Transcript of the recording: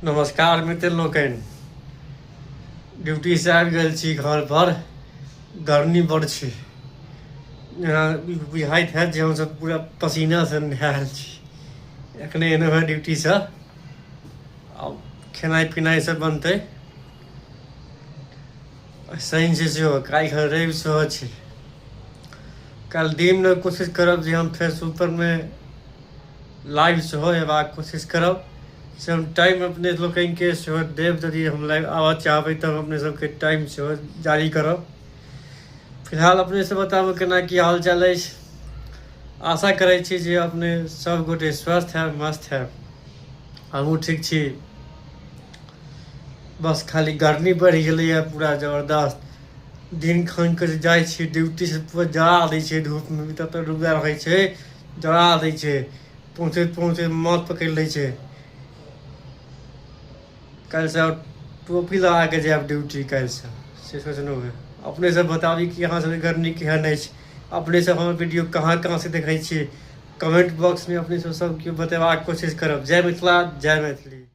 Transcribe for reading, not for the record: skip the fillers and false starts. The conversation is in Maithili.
नमस्कार मित्र लोकनि, ड्यूटीसँ आबि गेल छी घर पर। गर्मी बड़ छै, जेना बुझाइत हैत जे हमसब पूरा पसीनासँ नहायल छी। एखने एलहुँ हेँ ड्यूटीसँ, आब खेनाइ पिनाइ सब बनतै। शनि छै सेहो, काल्हि रवि सेहो छै। काल्हि दिनमे कोशिश करब जे हम फेसबुक परमे लाइव सेहो अयबाक कोशिश करब, से हम टाइम अपने लोकनिके सेहो देब। यदि हम लाइव आबऽ चाहबै तऽ हम अपने सबके टाइम सेहो जारी करब। फिलहाल अपनेसँ बताबू केना की हाल चाल अछि। आशा करै छी जे अपने सब गोटे स्वस्थ हैब, मस्त हैब। हमहूँ ठीक छी, बस खाली गर्मी बढ़ि गेलैए पूरा जबरदस्त। दिन खन के जे जाइ छी ड्यूटी से पूरा जरा दै छै, धूपमे भी तते रौदा रहै छै, जरा दै छै। पहुँचैत पहुँचैत माथ पकड़ि लै छै। काल्हिसँ टोपी लगा कऽ जायब ड्यूटी काल्हिसँ, से सोचलहुँ हेँ। अपने सब बताबी कि अहाँ सबके गर्मी केहन अछि। अपने सब हमर वीडियो कहाँ कहाँसँ देखै छियै, कमेंट बॉक्समे अपने सब सब केओ बतेबाक कोशिश करब। जय मिथिला, जय मैथिली।